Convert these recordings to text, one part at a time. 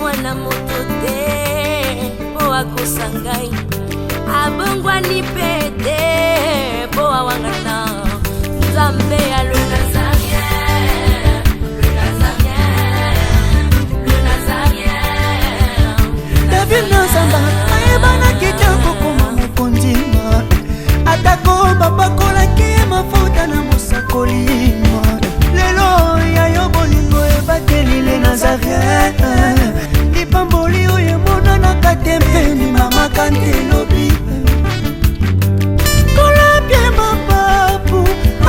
mwana moto te mpo akosa ngai abongwani mpe te mpo awangana nzambe ya le Nazarien, le Nazarien, le Nazarien. David Nozamba ayebanaki te kokoma mokonzi atako bapakolaki ye mafuta na mosakoli lelo ya yo bolingo ebateli le Nazarien lipamboli oyo emonanaka te mpe limamaka nte lobi kolapie mapapu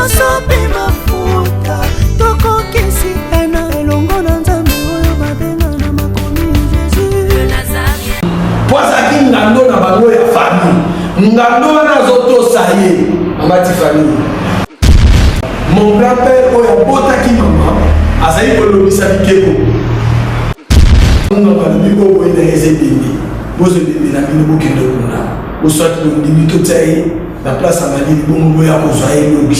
asopi mafuta tokokisi ena elongo na nzambe oyo babenga na makomi Jesus. Po azalaki ngando na bango ya famille, ngando wana azotosa ye. Mama Tifani, mon grand père oyo abotaki mama, azali kolobisa bikeko. Nganga balobi oyo boye na eza ebembe, bozwa ebembe na bino, bokende kuna, boswaki bondimi totia ye na place ya malili, bongo boya kozwa ye lobi.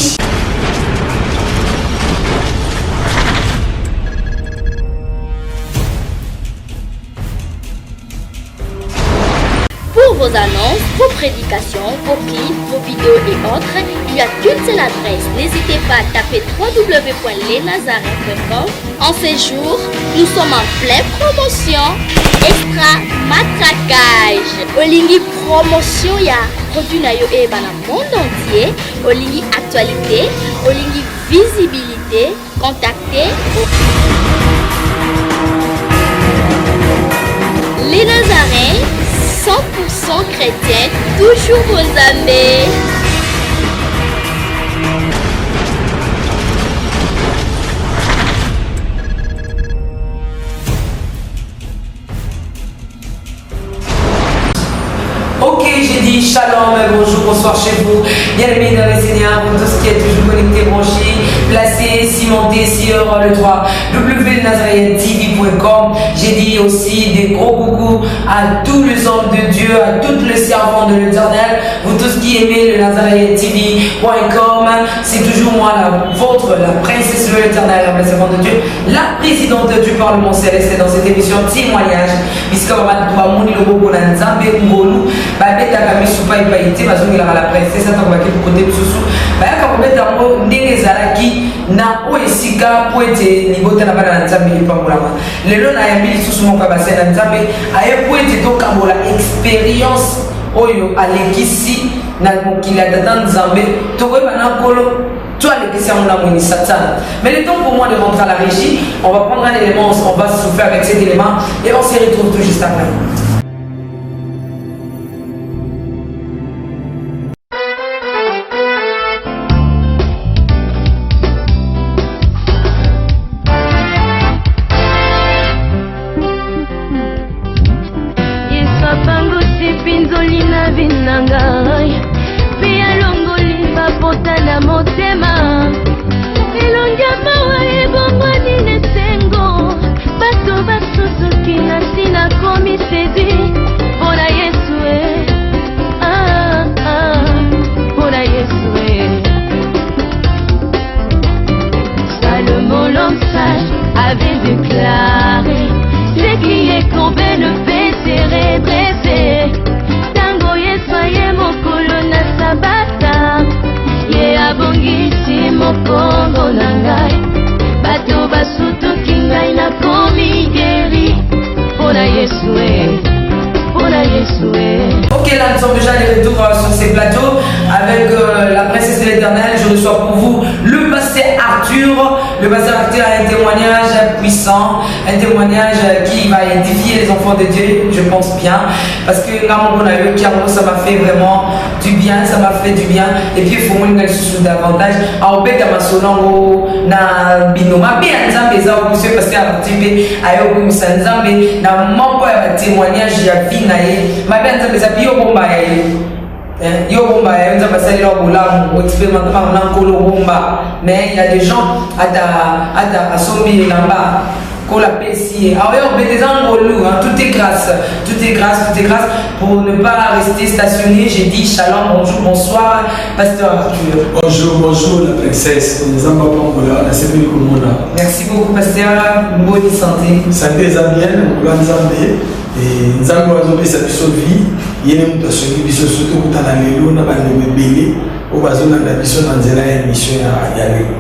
Pour vos annonces, vos prédications, vos clips, vos vidéos et autres, il n'y a qu'une seule adresse. N'hésitez pas à taper www.lesnazarin.com. En ces jours, nous sommes en pleine promotion extra matraquage. Olingi promotion ya produit na yo eyebana monde entier. Olingi actualité, olingi visibilité, contactez Les Nazaréens, 100% chrétiens, toujours vos amis. Ok, j'ai dit shalom, bonjour, bonsoir chez vous. Bien-aimés dans le Seigneur, vous tous qui êtes toujours connectés, branchés, placés, cimentés sur le 3 www.nazaréentv.com. J'ai dit aussi des gros coucou à tous les hommes de Dieu, à tous les servants de l'Éternel, vous tous qui aimez le nazaréentv.com. C'est toujours moi, la vôtre, la princesse de l'Éternel, la servante de Dieu, la présidente du Parlement céleste dans cette émission témoignage. Bisika bato bamoni loboko na Nzambe, ngolu, babetaka misu paipai te, bazongelaka la princesse. Ntango bake kote mosusu, bayaka kobeta yango ndenge ezalaki na oyo esika, po ete libota na bana na Nzambe epambolama. Lelo nayambi lisusu moko ya basali na Nzambe, aye po ete tokabola expérience oyo alekisi na mokili ya tata Nzambe. Tokoyeba na Nkolo to alekisi yango na moni Satana. Mais le temps pour moi de rentrer à la régie, on va prendre un élément, on va souffler avec cet élément et on se retrouve tout juste après. Yesu apangusi mpinzoli na vie na ngai mpe alongoli bapota na motema. Elongi ya mawa ebongwani na esengo. Bato basusuki na ntina komi séduit mpo na Yesu e. Ah, ah, mpo na Yesu e. Salomon l'homme sage avait déclaré: ce qui est courbé ne peut se redresser. Tango Yesu aye mokolo na sabata, ye abongisi mokongo na ngai. Bato basutuki, ngai nakomi guéri mpo na Yesu e, mpo na Yesu e. Ok, là nous sommes déjà de retour sur ces plateaux avec la princesse de l'Éternel. Je reçois pour vous le pasteur Arthur. Le pasteur Arthur a un témoignage puissant, un témoignage qui va édifier les enfants de Dieu, je pense bien. Parce que ça m'a fait vraiment du bien, ça m'a fait du bien. Et puis il faut moi davantage. Aobeta masolo na bino mabe ya Nzambe eza monsieur pasteur Arthur mpe ayokumisa Nzambe na moko ya batémoignage ya vie na ye. Mabe ya Nzambe eza yo bomba ya ye. Yo bomba ya yo, Nzambe asalela bolamu, oexpérimentaka na Nkolo, bomba. Mais il y a des gens, ata asombi elamba. Kola pesi ye. Ah ouais, obeteza ngolu, hein, tout est grâce, tout est grâce, tout est grâce. Pour ne pas rester stationné, j'ai dit shalom, bonjour, bonsoir, pasteur Arthur. Bonjour, bonjour la princesse. Nzambe apambola, nasepeli komona. Merci beaucoup pasteur, bonne santé. Santé eza bien, mokolo ya Nzambe. Eh, Nzambe oyo azopesa biso vie, ye nde moto asungi biso so tokutana lelo na bandeko ebele oyo bazolanda biso na nzela ya émission ya lelo.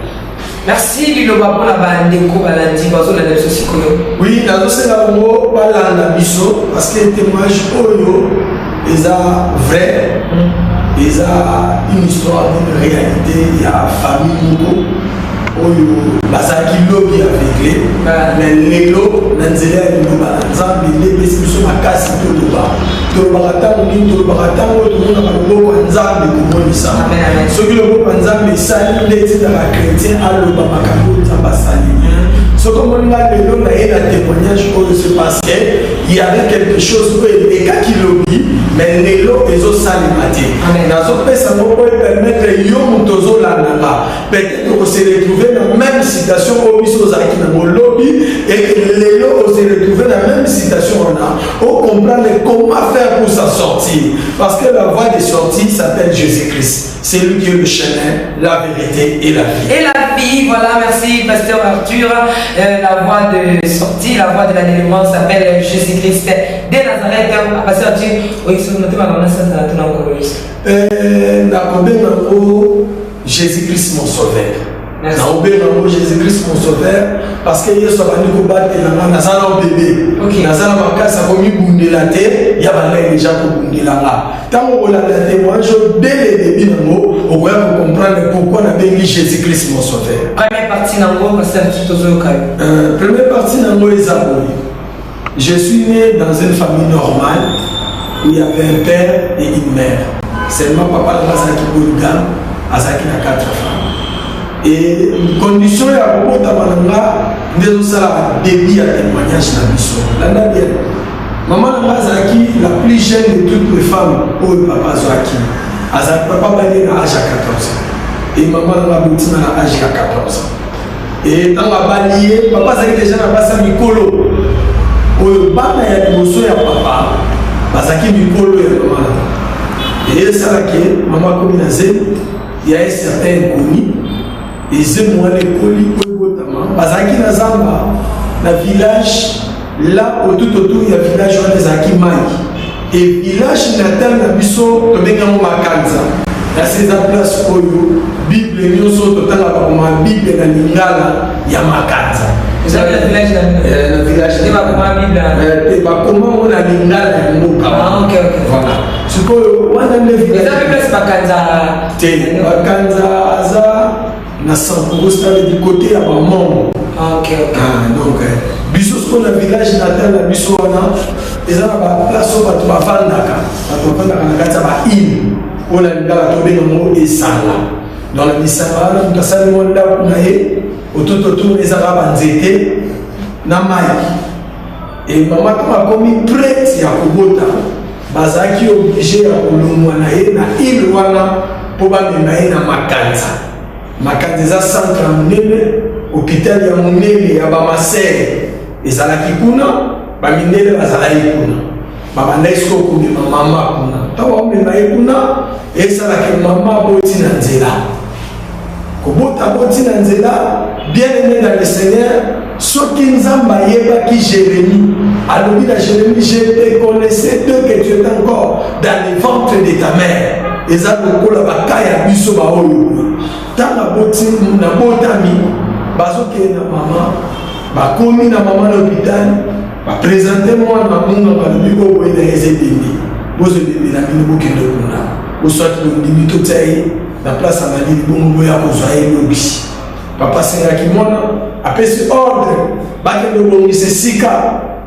Merci liloba mpona bandeko balandi bazolanda biso sikoyo. Oui, nazosenga bango balanda biso parce que témoignage oyo eza vrai, eza une histoire d'une réalité ya famille moko oyo bazalaki lobi aveugle, mais lelo na nzela ya liloba na Nzambe nde epesi biso makasi toloba. Tolobaka ntango nini? Tolobaka ntango oyo tomonaka loboko ya Nzambe komonisama. Amen, amen. Soki loboko ya Nzambe esali, nde etindaka chrétien aloba makambo oyo Nzambe asali. Soki omoni nga lelo na ye na témoignage oyo, c'est parce que il y avait quelque chose oyo elekaki lobi, mais lelo ezosalema te. Amen. Nazopesa ngo po epermettre yo moto ozolandanga, peut-être okose retrouver na même situation oyo biso ozalaki nango lobi, et lelo ose retrouver na même situation wana, ocomprendre comment faire pour s'en sortir, parce que la voie de sortie s'appelle Jésus-Christ. C'est lui qui est le chemin, la vérité et la vie. Et la vie, voilà, merci pasteur Arthur. La voie de sortie, la voie de la délivrance s'appelle Jésus-Christ de Nazareth. Pasteur Arthur, oui, c'est notre maman, ça, ça, tout le monde. Nakobenga yango Jésus-Christ mon sauveur. Merci. Nakobenga yango Jésus-Christ mon sauveur parce que Yesu abandi kobatela nga, naza na bébé, naza na makasi akomibundela te, ya bangai déjà kobundela nga. Ntango okolanda témoignage oyo dès le début nango, okoya kocomprendre pourquoi nabengi Jésus-Christ mon sauveur. Première partie nango, pasteur Arthur, tozoyoka yo. Première partie nango eza boye. Je suis né dans une famille normale où il y avait un père et une mère. Seulement papa na nga azalaki polygame, azalaki na quatre femmes. Et condition ya kobotama na nga nde ezosala début ya témoignage na biso. Landa bien. Mama na nga azalaki la plus jeune de toutes les femmes oyo papa azwaki. Azalaki, papa bali na âge ya 14 ans. Et mama na nga abotinga na âge ya 14 ans. Et ntango abali ye, papa azalaki déjà na basi ya mikolo oyo bana ya liboso ya papa bazalaki mikolo ya mama na nga. E esalaki mama akomi na zemi ya un certain inconnu. Ezemi wana ekoli oyo ebotama, bazalaki na zamba na village là, tout autour ya village wana ezalaki mai. E village natal na biso tobengi yango Makanza. Kasi eza place oyo Bible nyonso totanga, bakoma Bible na lingala ya Makanza. Ezalaki na village na bino? Eh, na village. Nde bakoma Bible wana? Eh, te, bakoma ngo na lingala ya mboka. Ah, ok. Voilà, sikoyo wana nde village. Eza mpe place Makanza? Te, Makanza aza na Sankuru, c'est-à-dire du côté ya bamongo. Ah, ok. Ah, donc biso sikoyo na village natal na biso wana eza na baplace oyo bato bavandaka, bato bavandaka na kati ya baile oyo na lingala tobenga yango esanga. Donc na bisanga wana moto asali mwa ndako na ye, otototour ezaka banzete na mai. E mama ntango akomi prête ya kobota, bazalaki obligé ya kolongwa na ye na ile wana mpo bamema ye na Makanza. Makanza eza centre ya monene, hôpital ya monene ya bamasere ezalaki kuna, bamindele bazalaki kuna. Babandaki sikoyo komema mama kuna. Ntango bamema ye kuna, esalaki mama aboti na nzela. Kobota, aboti na nzela. Bien aimé dans le Seigneur, soki Nzambe ayebaki Jérémie, alobi na Jérémie: "Je te connaissais dès que tu étais encore dans le ventre de ta mère." Eza lokola baka ya biso baoyo ntango aboti, nabotami, bazokende na mama, bakomi na mama na hôpital, baprésente mwana. Munganga balobi: "Oyo boye na eza ebembe, bozwa ebembe na bino, bokende kuna, boswaki bondimi, totia ye na place ya malili, bongo boya kozwa ye lobi." Papa asengaki mwana, apesi ordre bakende kobongisa esika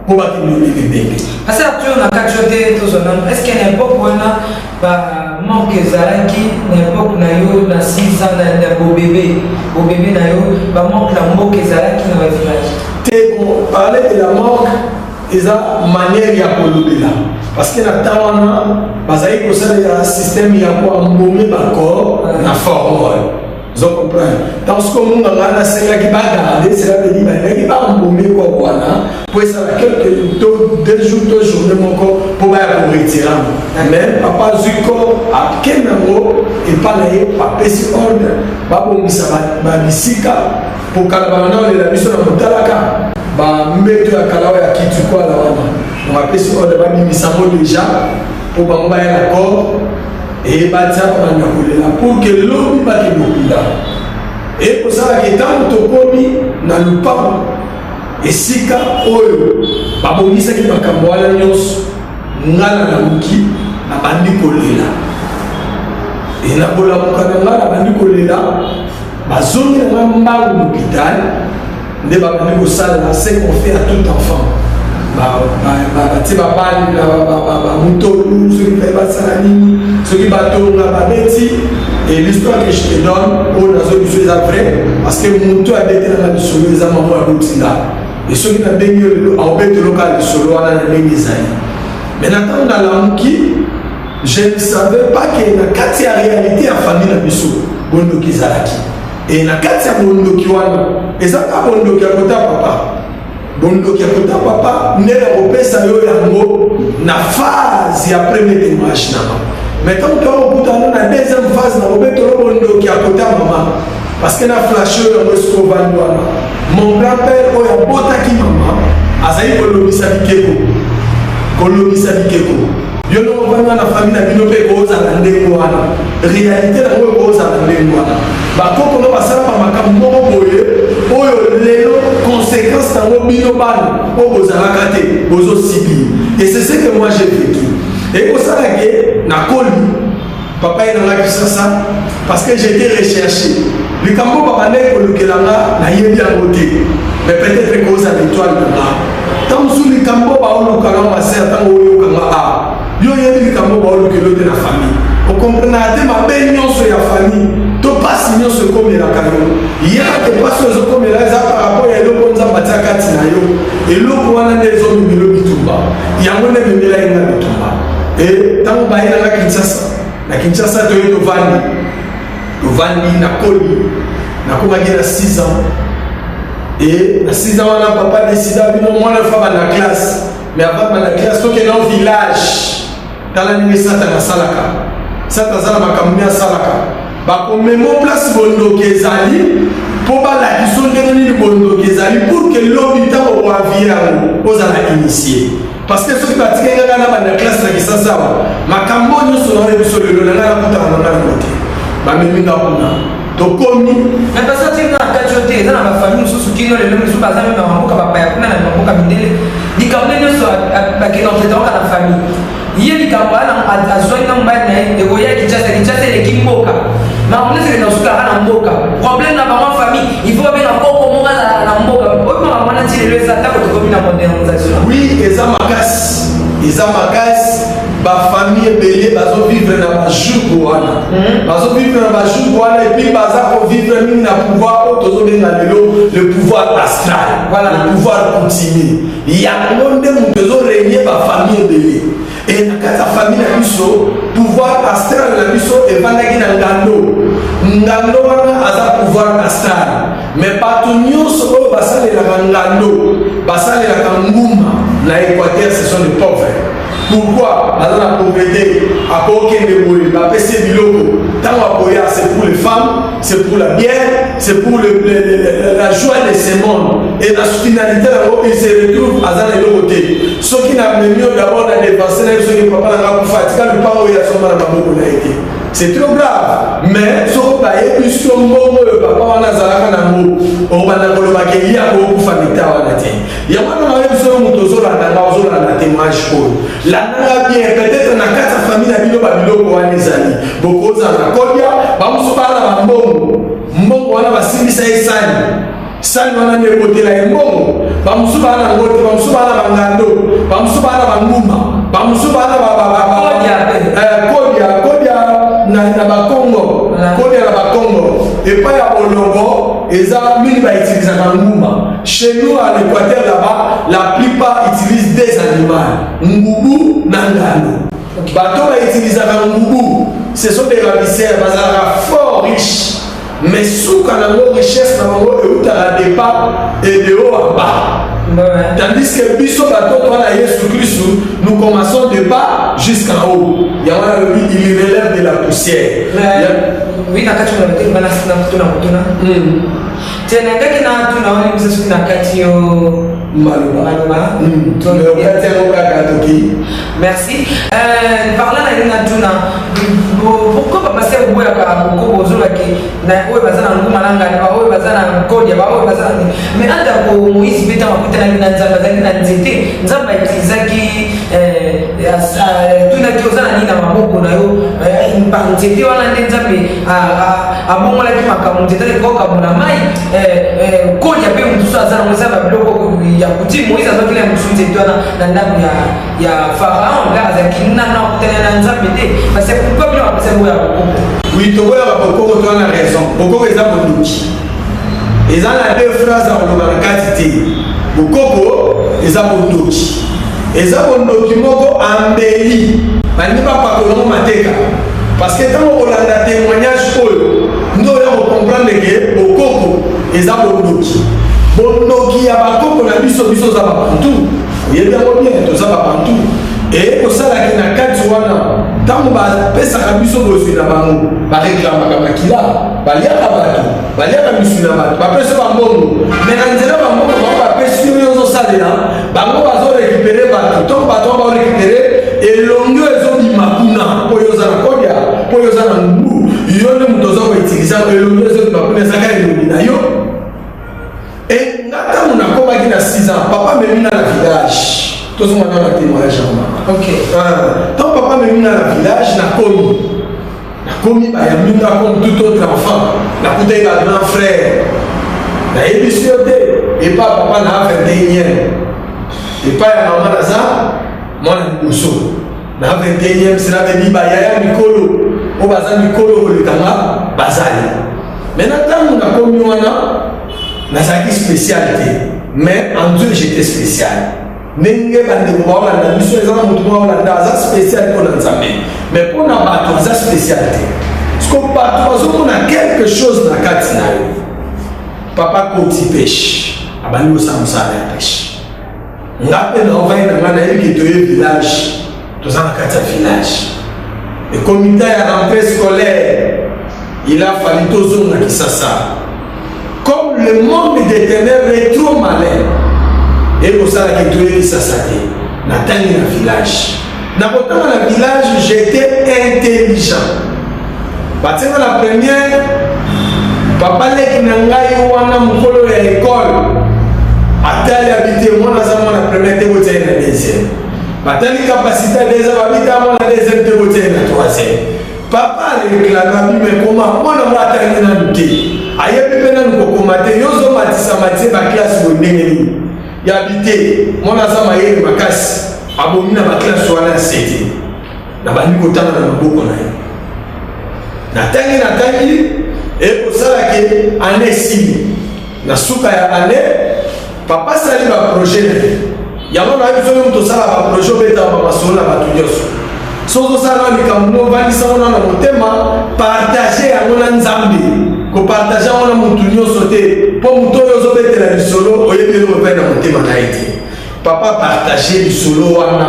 mpo bakende omema ebembe. Pasteur Arthur, na kati yo te, tozwa nano, est ce que na époque wana bamorgue ezalaki? Na époque na yo, na 6 ans, na bobébé na yo, bamorgue na mboka ezalaki na bavillage? Te, bon, parler de la morgue eza manière ya kolobela, parce que na temps wana bazalaki kosalela système ya koembaumer bacorps na formol. Ozo comprendre? Ntango sikoyo munganga wana asengaki bagarde, cela veut dire balingaki baembaume corps wana mpo esala quelque to 2 jours to journée moko mpo baya koretire yango. Mais papa azwi corps, akende yango epa na ye, apesi ordre babongisa babisika mpo kala banda olela biso na motalaka bambeto ya kala oyo ya kitukwala wana. Donc apesi ordre babimisa yango déjà mpo bango baya na corps e batia babanda kolela pour que lobi bakende kokunda. Ekosalaka ntango tokomi na lupango esika oyo babongisaki makambo wana nyonso, nga nalamuki, nabandi kolela. E na kolamuka na nga, nabandi kolela, bazongi na nga mbangu l'hôpital nde babandi kosala ce qu'on fait à tout enfant. Batie babali na bamutolu, soki mpe basala nini, soki batonga babeti. Et l'histoire que je te donne oyo nazo biso eza vrai, parce que moto abetelanga lisolo eza mamo abotinga. E soki nabengi yo lelo, aobeteloka lisolo wana na ndenge ezali. Mais na ntango nalamuki, je ne savais pas que na kati ya réalité ya famille na biso bondoki ezalaki. E na kati ya bondoki wana, eza kaka bondoki ya kota papa. Bondoki ya kota papa nde na kopesa yo yango na phase ya premier témoignage nanga. Mais ntango toya kokutana na deuxième phase, na kobetolo bondoki ya kota mama, parce que na flash oyo yango esika ovandi wana, mon grand père oyo abotaki mama azali kolobisa bikeko, kolobisa bikeko. Yo ndenge ovandi wana, famille na bino mpe ekozala ndenge wana, réalité nango ekozala ndenge wana. Bakoko no basala bamakambo moko boye oyo lelo conséquence nango bino bana oyo bozalaka te bozosibir. Et c'est ce que moi j'ai vécu. Ekosala ke nakoli, papa ye nanga Kisasa, parce que j'étais recherché. Likambo babandaki kolukela nga, nayebi yango te, mais peut-être kozala étoile na nga. Ntango mosusu likambo baoluka na maser, ntango oyoka nga a yo oyebi likambo baolukela yo te na famille, okomprenaka te. Mabe nyonso ya famille to pasi nyonso ekomelaka yo, yeba te pasi oyo ezokomela eza par rapport ya eloko Nzambe atia kati na yo. Eloko wana nde ezomemela bitumba, yango nde ememela ye nga bitumba. E ntango bayelanga Kinshasa, na Kinshasa toye, tovandi, tovandi, nakoli, nakomaki na 6 ans. E na 6 ans wana, papa décida bino mwana fa banda classe. Mais avant banda classe, tokende au village. Tala ndenge Satana asalaka. Satan aza na makambo nde asalaka. Bakomema place bondoki ezali mpo balakisa ndenge nini bondoki ezali, pour que lobi ntango okoavie yango ozala initié. Parce que soki batiki nga na banda classe na Kisasa awa, makambo nyonso na oyo biso lelo na ngai nakutaka na ngai yango te. Bamemi nga kuna, tokomi. Mais parce que na kati yo te, eza na bafamille mosusu kino lelo, mosusu baza même na bamboka bapaya kuna, na bamboka mindele, likambo nde nyonso bakende entretenaka na famille. Ye likambo wana azwaki na mobali na ye, ekoya Kinshasa. Kinshasa eleki mboka, makambo nyonso ekenda kosukaka na mboka. Problème na bango famille, il faut babenga koko moko azalaka na mboka oyo. Makambo wana ti lelo eza, ntango tokomi na modernisation. Oui, eza makasi, eza makasi. Bafamille ebele bazovivre na bajoug wana, bazovivre na bajoug wana. Et puis baza kovivre mingi na pouvoir oyo tozobenga lelo le pouvoir astral. Voilà. Le pouvoir coutumier, yango nde moto ezorégner bafamille ebele. E na kati ya famille na biso, pouvoir astral na biso evandaki na ngando. Ngando wana aza pouvoir astral, mais bato nyonso oyo basalelaka ngando, basalelaka nguma na Équateur, ce sont des pauvres. Pourquoi? Baza na pauvreté. Akokende boye, bapesi ye biloko, ntango akoya, c'est pour les femmes, c'est pour la bière, c'est pour la joie de ce monde. Et na finalité yango, il se retrouve aza na eloko te. Soki namemi yo d'abord na dépense na ye, soki papa na nga kufa, atika lupango oyo asomba na maboko na ye te, c'est trop grave. Mais soki bayebi so mbongo oyo papa wana azalaka nango, okobanda kolobaka ye akokufa leta wana te. Yango wana nayebi soki moto ozolanda nga, ozolanda témoignage oyo, landanga bien. Peut-être na kati ya famille na bino babiloko wana ezali. Bokozala na kolia, bamosusu baa na bambongo, mbongo wana basimbisa ye sani, sani wana nde ekotela ye mbongo. Bamosusu baa na ngo te, bamosusu baa na bangando, bamosusu baa na banguma, bamosusu baa na Kodia pe. Kodia, kodia na Bakongo. Kodia na Bakongo epai ya bolongo eza mingi, bautilisaka nguma. Chez nous à l'Équateur là-bas, la plupart utilisent des animaux, ngubu na ngando. Bato bautilisaka ngubu, ce sont des ravisseurs, bazalaka fort riche. Mais suka nango, richesse na bango eutaka de bas et de haut en bas. Tandis que biso bato toa na Yesu Kristu, nous commençons de bas jusqu'en haut. Yango wana alobi il relève de la poussière. Oui, na kati na te bana na tuna motuna. Te na kati na tuna wani mususu na kati yo maloba. Maloba. Mais okati yango kaka toki. Merci. Par là na na tuna pourquoi papa se oboyaka bokoko ozolaki na oyo baza na nguma na ngani, baoyo baza na nkodia, baoyo baza na, mais atako Moïse mpe ntango akutanaki na Nzambe, azalaki na nzete, Nzambe autilisaki, tunaki oza na nini na maboko na yo, par nzete wana nde Nzambe abongolaki makambo, nzete ekokambo na mai, kodia mpe mosusu aza nango, eza babiloko ya kuti. Moïse azwaki na mosusu nzete wana na ndako ya Pharaon, nga azalaki nano akutana na Nzambe te. Parce que pourquoi bino bapesa boya bokoko? Oui, toboyaka bokoko, toza na raison. Bokoko eza bondoki, eza na deux phrases ya koloba na kati te. Bokoko eza bondoki, eza bondoki moko ambeli balingi bapakolango mateka, parce que ntango kolanda témoignage oyo nde oya kocomprendre ke bokoko eza bondoki, bondoki ya bakoko na biso. Biso oza babantu, oyebi yango bien, toza babantu. Eye kosalaki na kati wana, ntango bapesaka biso bozwi na bango, bareklamaka makila, baliaka bato, baliaka misuni na bato, bapesi bambongo. Me na nzela bambongo bango bapesi yo, ozosalela bango, bazorécupérer bato. Ntongo bato wana baorécupérer elongi oyo ezobima kuna, mpo yo oza na kodia, mpo yo oza na ngubu, yo nde moto oza koutiliser elongi oyo ezobima kuna, ezaka elongi na yo. E nga ntango nakomaki na 6 ans, papa amemi nga na village. Tozonga na témoignage yango, mama. Ntango papa amemi nga na village, nakomi, bayambi nga comme tout autre enfant. Nakutaki ba grand frère, nayebisi yo te, epa papa na 21e, epai ya mama naza mwana liboso na 21e. Cela veut dire bayaya mikolo oyo baza mikolo koleka nga bazali. Maintenant, ntango nakomi wana, nazalaki spécial te, mais en Dieu j'étais spécial. Ndenge bandeko baolanda biso, eza na motu moko aolanda, aza spécial mpo na Nzambe, mais mpo na bato aza spécial te, parce que bato bazomona quelque chose na kati na yo. Papa koti pêche, abandi kosala mosala ya pêche. Nga mpe na ovai na ngai, nayebi ke toye village, toza na kati ya village. Ekomi ta ya rentrée scolaire, il a fallu tozonga Kisasa. Comme le monde des ténèbres est trop malin, ekosalaki toye Kisasa te, natangi na village. Nakotanga na village, j'étais intelligent. Batianga na première. Papa leki na ngai wana, mokolo ya ekole, atali abi te, mwana aza mwana première te, botia ye na deuxième. Batali capacité ya deuxième, abi te, mwana deuxième te, botia ye na troisième. Papa aréclame, abi me koma mwana ngo atangi nanu te, ayebi mpe nanu kokoma te, yo ozomatisa matie baclasse boye ndenge nini? Yabi te, mwana aza mayele makasi, abomi na baclasse wana ya se te. Nabandi kotanga na maboko na ye, natangi, natangi, ekosalaki année esili. Na suka ya année, papa asali baprojet na ye. Yango nayebi, soki moto osala baprojet, obetaka bamasolo na bato nyonso. Soki ozosala na likambo no, ovandisango na motema, partage yango na Nzambe, kopartage yango na motu nyonso te, mpo motu oyo ozobetela lisolo, oyebi eloko epai na motema na ye te. Papa partage lisolo wana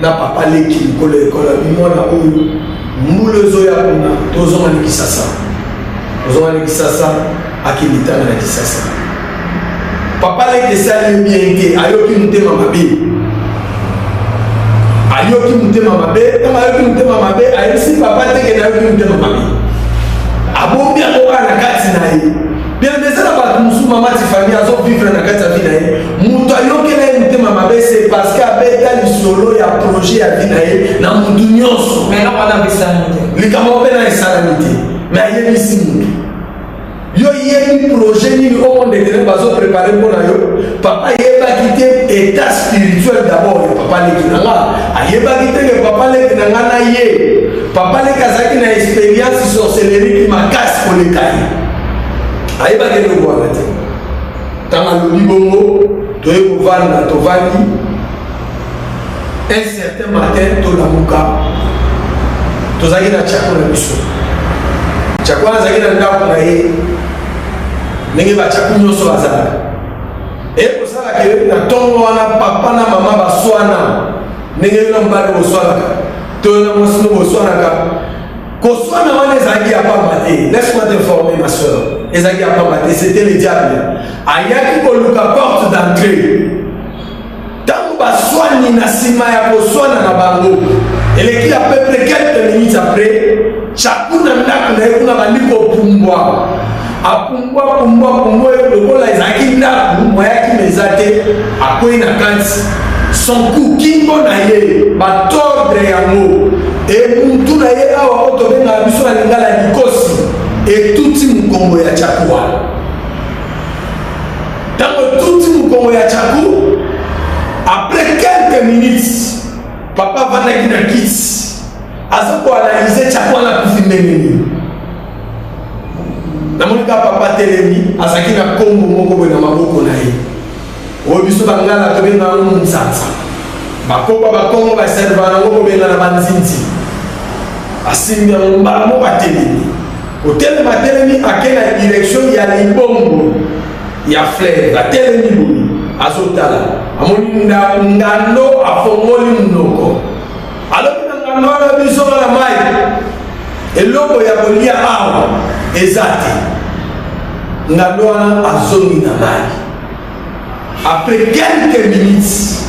na papa leki likolo ekolo, abi mwana oyo, mbula ezoya kuna, tozonga na Kisasa, tozonga na Kisasa, akende tanga na Kisasa. Papa leki esali ye bien te, ayoki motema mabe, ayoki motema mabe. Ntango ayoki motema mabe, ayebisi papa teke nayoki motema mabe, abombi yango kaka na kati na ye. Bien, eza na bato mosusu, mama Tifani, azovivre na kati ya vie na ye, moto ayokela ye motema mabe, c'est parce que abeta lisolo ya projet ya vie na ye na motu nyonso. Mais eloko wana esalami te. Likambo mpe na esalami te, mais ayebisi motu. Yo yebi projet nini au monde éternel bazopréparer mpo na yo. Papa ayebaki te état spirituel d'abord ya papa leki na nga, ayebaki te ke papa leki na nga na ye, papa leki azalaki na expérience sorcellerie makasi koleka ye, ayebaki eloko wana te. Ntango alobi bongo, toye kovanda, tovandi. Un certain matin, tolamuka, tozalaki na tiako na biso. Tshaku wana azalaki na ndako na ye ndenge batshaku nyonso bazalaka. Eye kosala ke na ntongo wana papa na mama baswana ndenge yo na mobali boswanaka to yo na mwasi no boswanaka. Koswana wana ezalaki ya pamba te. Laisse-moi t'informer ma soeur, ezalaki ya pamba te, c'était le diable ayaki koluka porte d'entrée. Ntango baswani na nsima ya koswana na bango eleki à peu près quelques minutes après, Tshaku na ndako na ye kuna bandi kopumbwa, apumbwa pumbwa pumbwa lokola ezalaki ndako moyaki meza te, akwei na kati son cou, kingo na ye batordre yango e mutu na ye awa oyo tobengaka biso na lingala ya likosi etuti mokongo ya Tshaku wana. Ntango etuti mokongo ya Tshaku, après quelques minutes papa avandaki na kiti aza koanalyse Tshaku wana akufi ndenge nini. Namoni kaka papa atelemi, azalaki na kombo moko boye na maboko na ye oyo biso bangala tobenga yango monzanza, bakopa bakongo baserva yango kobengana banzinzi. Asimbi yango mbala moko atelemi, kotelema atelemi ake na direction ya libongo ya fleuve, atelemi boye azotala, amoni ngando afongoli monoko, alobi na ngando wana, biso na mai eloko ya kolia awa eza te. Ngando wana azongi na mai après quelques minutes.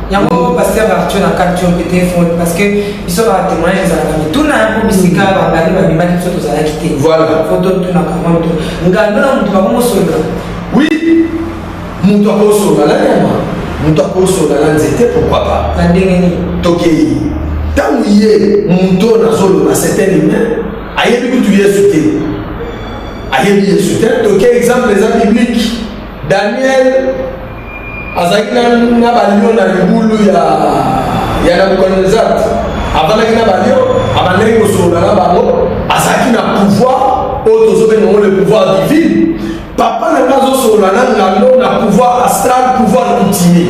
Yango pasteur Arthur na kati oyo peut être parce que biso ba témoignage ezalaka mituna mpo bisika bangani babimaki biso tozalaki te. Voilà. Fo totunaka mwa moto ngando na moto bakomosolola. Oui, moto akosolola na nyama, moto akosolola na nzete, pourquoi pas? Na ndenge nini? Tokei ntango ye moto oyo nazoloba, c'est un humain, ayebi kutu Yesu te, ayebi Yesu te. Toke exemple eza biblique: Daniel azalaki na balion na libulu ya Nabukadnezar, avandaki na balion, abandaki kosolola na bango, azalaki na pouvoir oyo tozobenga ngo le pouvoir divine. Papa na nga azosolola na ngando na pouvoir astral, pouvoir coutumier,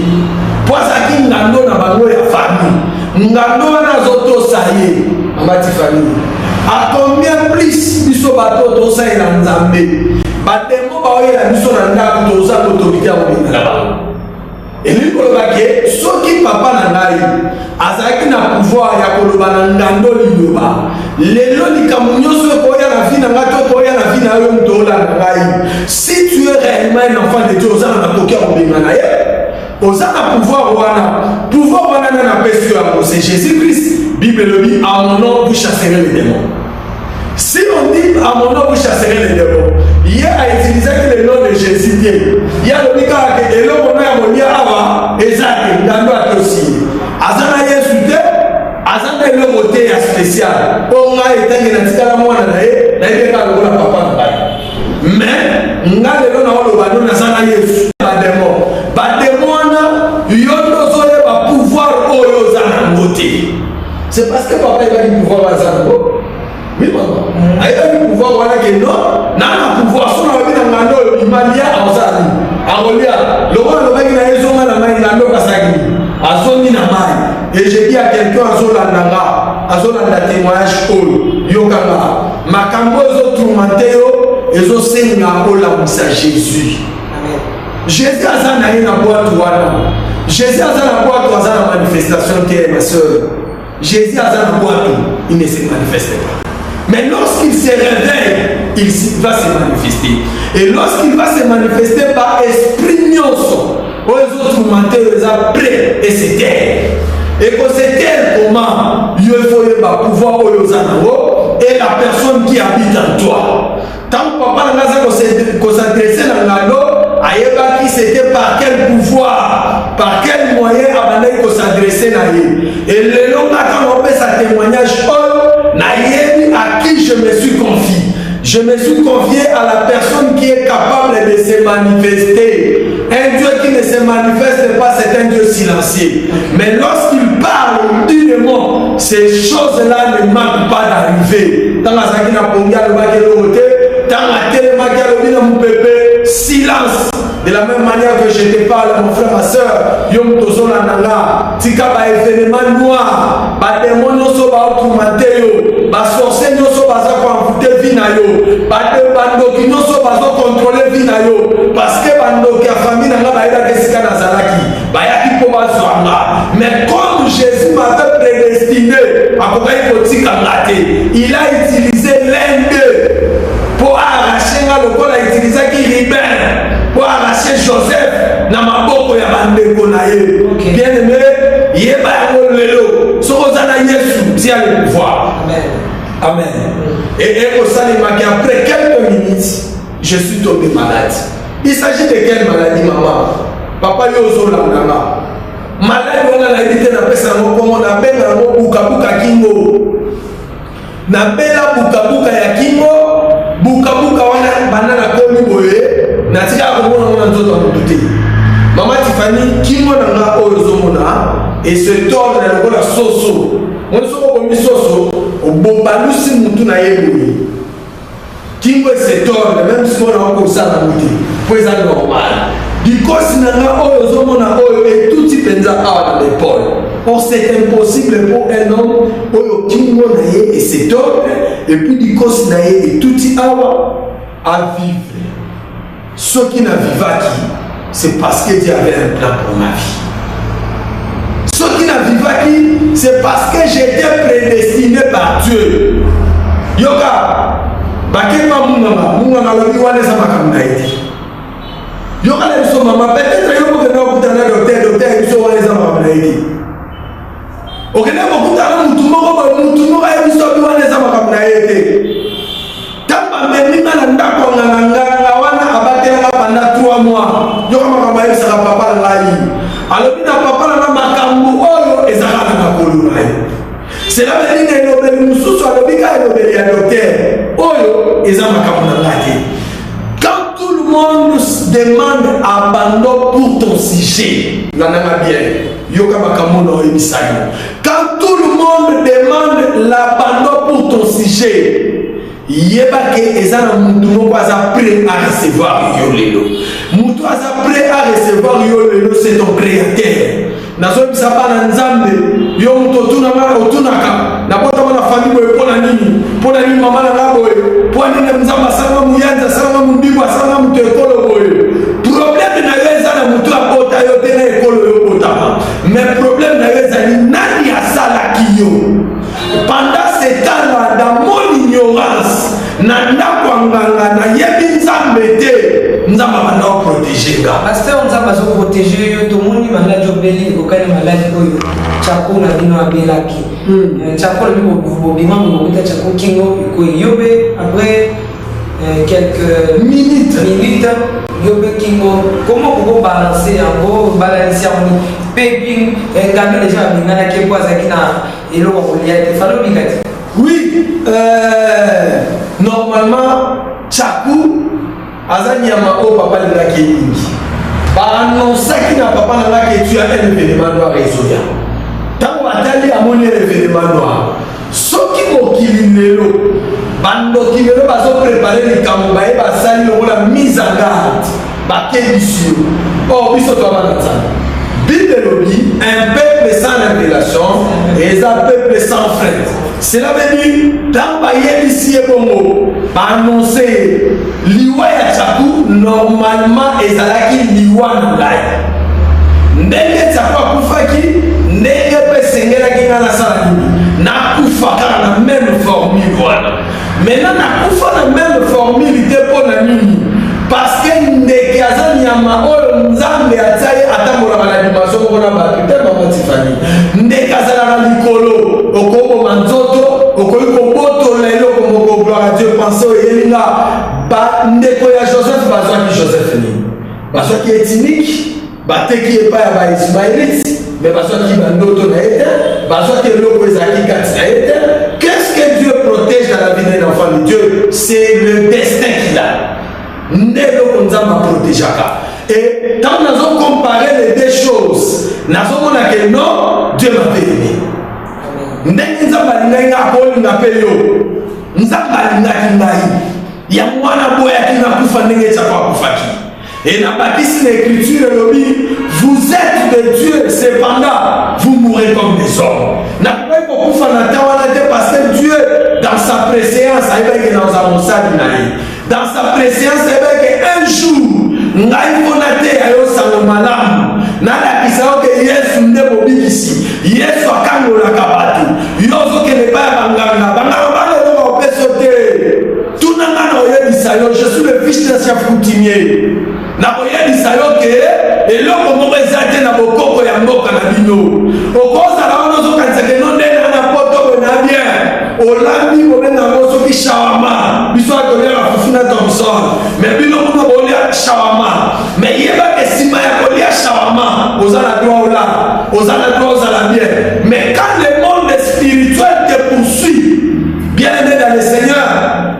mpo azalaki ngando na bango ya famille. Ngando wana azotosa ye. Mama Tifani, a combien plus biso bato tosalela Nzambe, bademo baoyela biso na ndako, toza autorité ya kobenga na bango. Elingi koloba ke soki papa na ngai azalaki na pouvoir ya koloba na ngando liloba, lelo likambo nyonso ekoya na vie na ngai to ekoya na vie na yo, moto olanda ngai, si tu es réellement un enfant de Dieu, oza na makoki ya kobenga na ye, oza na pouvoir wana. Pouvoir wana nani apesi yo yango? C'est Jésus Christ. Bible elobi: "À mon nom vous chasserez les démons." Si on dit: "À mon nom vous chasserez les démons", ye autilisaki le nom de Jésus te. Ye alobi kaka ke eloko no ya kolia awa eza te. Ngando atosi ye, aza na Yesu te, aza na eloko te ya spécial. Mpo ngai etangi natikala mwana na ye, nayebi kaka lokola papa na ngai, mais nga lelo naoloba no naza na Yesu. Bademo, bademo wana, yo nde ozoyeba pouvoir oyo oza nango te. C'est parce que papa ayebaki pouvoir aza nango. Oui mama, ayebaki pouvoir wana ke non, na na pouvoir so nalobi na ngando oyo bimalia, akosala nini? Akolia. Lokola alobaki na ye zonga na mai, ngando kasalaki nini? Azongi na mai. Et je dis à quelqu'un azolanda nga, azolanda témoignage oyo, yokanga makambo oyo ezotourmente yo, ezosenga olamwisa Jésus. Jésus aza na ye na bwatu wana. Jésus aza na bwatu, aza na manifestation te. Ma soeur, Jésus aza na bwatu, il ne se manifeste pas, mais lorsqu'il se réveille, il va se manifester. Et lorsqu'il va se manifester par esprit nyonso oyo ezotourmente oyo eza prêt et se taire, ekose taire. Comment? Yo, il faut yeba pouvoir oyo oza nango et la personne qui habite en toi. Ntango papa na ngai aza kos'adresser na ngando, ayebaki c'était par quel pouvoir, par quel moyen abandaki kos'adresser na ye. Elelo nga ntango opesa témoignage oyo, nayebi à qui je me suis confié. Je me suis confié à la personne qui est capable de se manifester. Un Dieu qui ne se manifeste pas, c'est un Dieu silencieux. Mais lorsqu'il parle, il dit le mot, ces choses-là ne manquent pas d'arriver. Ntango azalaki na pongi, alobaki eloko te. Ntango atelemaki, alobi na mopepe: "Silence." De la même manière que je te parle, mon frère, ma soeur, yo moto ozolanda nga, tika baévénement noir, bademo nyonso baotourmente yo, basorcier nyonso baza koenvoûter vie. na yo, bandoki nyonso bazocontrôler vie na yo, parce que bandoki ya famille na nga bayebaki esika nazalaki, bayaki mpo bazwa nga. Mais comme Jésus m'avait prédestiné, akokaki kotika nga te. Il a utilisé l'un d'eux mpo arracher nga, lokola utilisaki Ruben mpo arracher Joseph na maboko ya bandeko na ye. Bien aimé, yeba yango lelo, soki oza na Yesu, tia le pouvoir. Amen. Amen. Et ekosalemaki, après quelques minutes, je suis tombé malade. Il s'agit de quelle maladie, mama, papa, yo ozolanda nga? Maladie wana nayebi te napesa yango kombo. Nabenga yango bukabuka kingo. Nabela bukabuka ya kingo. Bukabuka wana, banda nakomi boye, natikaka komona ngo na nzoto ya motu te. Mama Tifani, kingo na nga oyo ozomona ese tordre lokola soso. Moni, soki obomi soso, obobalusi mutu na ye boye, kingo ese tordre. Même sikoyo na okosala yango te mpo eza normal. Likosi na nga oyo ozomona oyo etuti mpenza awa na l'épaule. Or c'est impossible pour un homme oyo kingo na ye ese tordre et puis likosi na ye etuti awa à vivre. Soki na vivaki, c'est parce que Dieu avait un plan pour ma vie. Soki na vivaki, c'est parce que j'étais prédestiné par Dieu. Yoka, bakema munganga, munganga alobi wana eza makambo na ye te. Yoka na biso, mama, peut-être yo mokende okutana na docteur, docteur ye biso wana eza makambo na ye te. Okende kokutana mutu moko boye, mutu moko ayebi biso bi wana eza makambo na ye te. Ntango bamemi nga na ndako ya nganga, nganga wana abatelanga pendant 3 mois. Yoka makambo ayebisaka papa na ngai. Alobi na papa na nga, makambo oyo ezaka na makolo na ye. Cela veut dire, elobeli mosusu, alobi ka elobeli ya docteur, oyo eza makambo na ngai te. Quand tout le monde demande abandon pour ton sujet, landanga bien, yoka makambo na oyebisa yo. Quand tout le monde demande l'abandon pour ton sujet, yeba ke eza na mutu moko aza prêt à recevoir yo lelo. Mutu aza prêt à recevoir yo lelo, c'est ton Créateur. Nazoyebisa bana Nzambe, yo moto otunaka, otunaka nabotama na famille boye mpo na nini? Mpo na nini mama na nga boye? Mpo nini Nzambe asalanga moyanzi, asalanga mondibu, asalanga moto ekolo boye? Problème na yo eza na motu abota yo te, na ekolo yo obotama, mais problème na yo ezali nani asalaki yo. Pendant ce temps-là, dans mon ignorance, na ndako ya nganga, nayebi Nzambe te, Nzambe abanda koprotéger nga. Pasteur, Nzambe azoprotéger yo. Tomoni maladie obeli ekokani maladie oyo Chako na bino abelaki. Chako lobi bobima bobota Chako, kingo ekoyi yo mpe après quelques minutes. Minutes, yo mpe kingo. Comment kokobalancer yango, balanisi yango mpe? Puis ngando déjà babenganaki mpo azalaki na eloko ya kolia te, fallait obika te. Oui, normalement Chaku aza nyama oyo papa alingaki mingi. Baannonçaki na papa na nga ke tu as un événement noir ezoya. Ntango batali, amoni un événement noir. Soki mokili lelo, bandoki lelo bazopréparer likambo, baye basali lokola mise en garde, bakebisi yo. Or biso toa bana Nzambe. Bible elobi: un peuple sans révélation eza peuple sans frein. Cela veut dire, ntango bayebisi ye bongo, baannonce ye liwa ya Tsaku, normalement ezalaki liwa na ngai. Ndenge Tsaku akufaki, ndenge mpe esengelaki ngai nasala nini? Nakufa kaka na même formule wana. Maintenant nakufa na même formule te. Mpo na nini? Parce que ndeke aza nyama oyo Nzambe atia ye atambolaka na dimension moko na bato te. Mama Tifani, ndeke azalaka likolo. Okoboma nzoto, okoki kobotola eloko moko. Gloire à Dieu. Pense oyeli nga, bandeko ya Joseph bazwaki Joseph nini? Bazwaki tunique, bateki epai ya Baismaélite, mais bazwaki bandoto na ye te, bazwaki eloko ezalaki kati na ye te. Qu'est-ce que Dieu protège dans la vie d'un enfant de Dieu? C'est le destin qu'il a. Nde eloko Nzambe aprotégeaka. Et ntango nazocomparer les deux choses, nazomona ke non, Dieu m'avait aimé. Ndenge Nzambe alingaki nga, akolinga mpe yo. Nzambe alingaki ngai, yango wana boyaki nakufa ndenge Tsako akufaki. Et nabakisi na écriture, elobi: vous êtes de Dieu, cependant vous mourrez comme des hommes. Nakoki kokufa na temps wana te, parce que Dieu, dans sa sa préséance ayebaki ke nakozala mosali na ye. Dans sa présence, ayebaki ke un jour ngai mpo nateya yo sango malamu, nalakisa yo ke Yesu nde mobikisi, Yesu akangolaka bato. Yo ozokende epai ya banganga, banganga bana eloko kopesa te. Tuna nga na oyebisa yo, je suis le fils d'un chef coutumier. Nakoyebisa yo ke eloko moko eza te na bokoko ya mboka na bino. Okozala wana ozokanisa ke no nde na na poto boye na bien, olambi bobenga yango soki shawama. Biso awa toliaka fufu na Thomson, mais bino kuna bolia shawama. Mais yeba ke nsima ya kolia shawama, oza na droit olala, oza na droit ozala bien. Mais quand le monde spirituel te poursuit, bien aimé dans le Seigneur,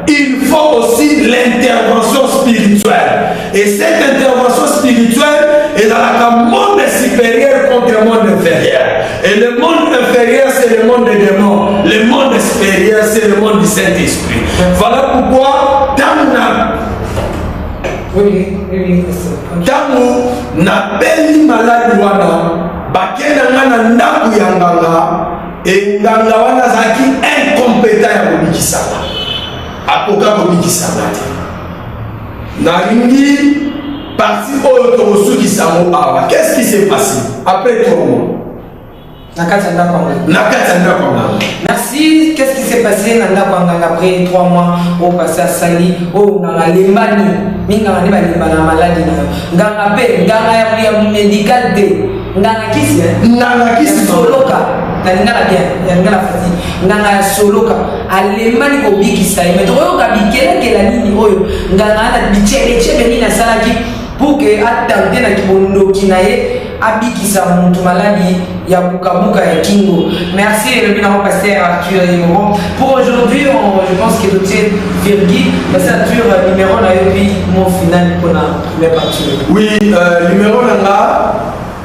il faut aussi l'intervention spirituelle. Et cette intervention spirituelle ezalaka monde supérieur contre monde inférieur. Et le monde inférieur, c'est le monde des démons. Le monde supérieur, c'est le monde du Saint-Esprit. Voilà pourquoi ntango na Oui, pasteur. Ntango nabeli maladi wana, bakenda nga na ndako ya nganga. E nganga wana azalaki incompétent ya kobikisanga, akoka kobikisanga te. Nalingi partie oyo tokosukisa yango awa. Qu'est-ce qui s'est passé après 3 mois? Na kati ya ndako ya nganga. Na kati ya ndako ya nganga. Merci. Qu'est-ce qui s'est passé na ndako ya nganga après 3 mois oyo pasi asali, oyo nganga alembani? Minganga nde balemba na maladi na yo. Nganga mpe nganga ya médical te, nganga kisi, hein? Nganga kisi. Soloka na lingala bien, ya lingala fati, nganga ya soloka alembani kobikisa ye. Mais tokoyoka bikelakela nini oyo nganga ana bichebechebe nini asalaki pour que atante na kibondoki na ye abikisa mutu maladi ya bukabuka ya kingo. Merci elobi nango pasteur Arthur Yemoro. Pour aujourd'hui, je pense que totie virgule. Pasteur Arthur, numéro na yo puis mot final mpona première partie. Oui, numéro na nga,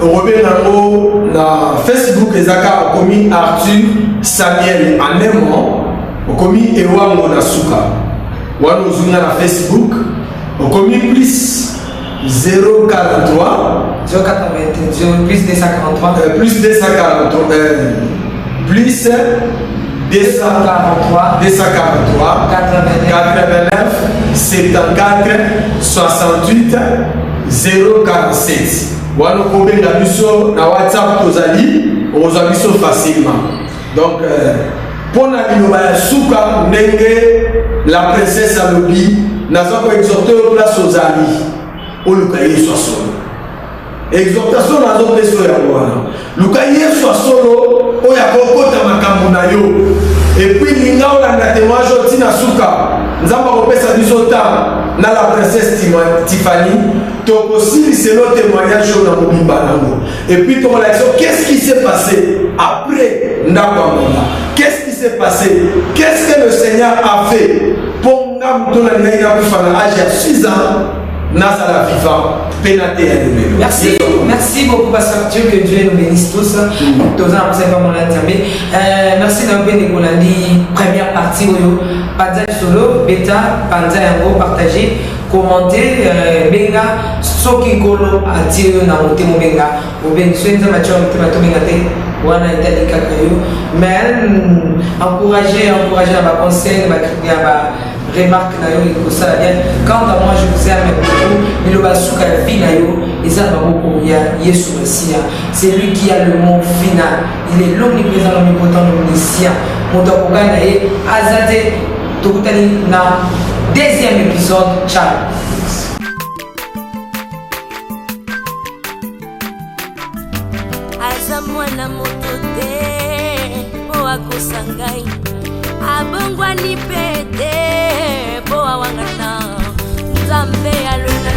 okobenga yango na Facebook, ezaka okomi Arthur Samuel Anemo, okomi Ewango na suka wana, ozwi nga na Facebook. Okomi plus 043 081 plus 243. Plus 243, plus 243. 243. 89. 89 74 68 047. Wana okobenga biso na WhatsApp, tozali, okozwa biso facilement. Donc mpo na liloba ya suka, ndenge la princesse alobi, naza koexhorter oyo place ozali, oluka Yesu ya solo. Exhortation nazopesa oyo yango wana: luka Yesu ya solo oyo akokota makambo na yo. Et puis linga olanda témoignage oyo ntina suka. Nzambe akopesa biso temps na la princesse Tiffany, tokosiliselo témoignage oyo na mobimba nango. Et puis tokolakisa qu'est-ce qui s'est passé après ndako ya nganga, qu'est-ce qui s'est passé, qu'est-ce que le Seigneur a fait mpo nga moto nalingaki nakufa na age ya 6 ans, nazala vivant mpe nateya lelo. Merci, merci beaucoup, Pasteur Dieu, que Dieu nous bénisse tous. Toza na mosala mona Nzambe. Merci na mpe ndeko olandi première partie oyo. Panza solo, beta, panza yango, partager, commenter, benga soki Nkolo atie yo na motema, obenga, obengi. Soki Nzambe atie yo na motema tobenga te, wana etali kaka yo. Mais encourager, encourager na baconseil, na ba remarque na yo ekosala bien. Quant à moi, je vous aime beaucoup. Liloba suka ya vie na yo eza na maboko ya Yesu Masiya. C'est lui qui a le mot final. Il est l'omniprésent, l'omnipotent, l'omniscient. Moto akokani na ye aza te. Tokutani na deuxième épisode. Ciao. Aza mwana moto te mpo akosa ngai, abongwani mpe te mpo awangana. Nzambe alona.